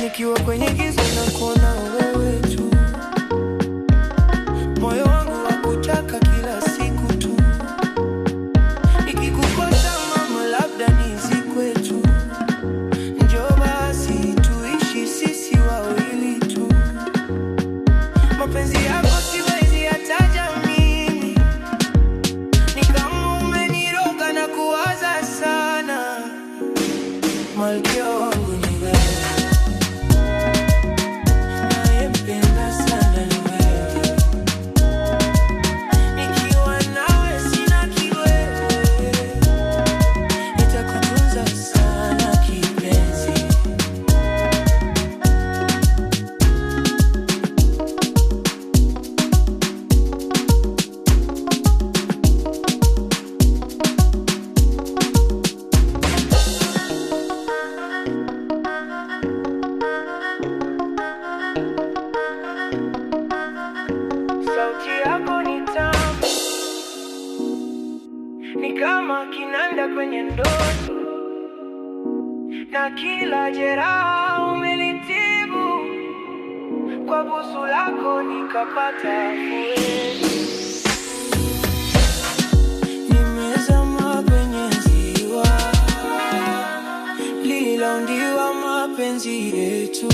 Nikiwa kwenye giza na kuona wewe tu, moyo wangu wakutaka kila siku tu. Nikikukosa mama, labda nizikwe tu. Njoo basi tuishi sisi wawili tu. Mapenzi yako siwezi yataja mimi, ni kama umeniroga na kuwaza sana. Malkia wangu ni wewe, nayempenda sana ni wewe. Nikiwa nawe sina kiwewe, nitakutunza sana kipenzi. Sauti yako ni tamu, ni kama kinanda kwenye ndoto, na kila jeraha umelitibu kwa busu lako nikapata afueni. Nimezama kwenye ziwa lililoundiwa mapenzi yetu.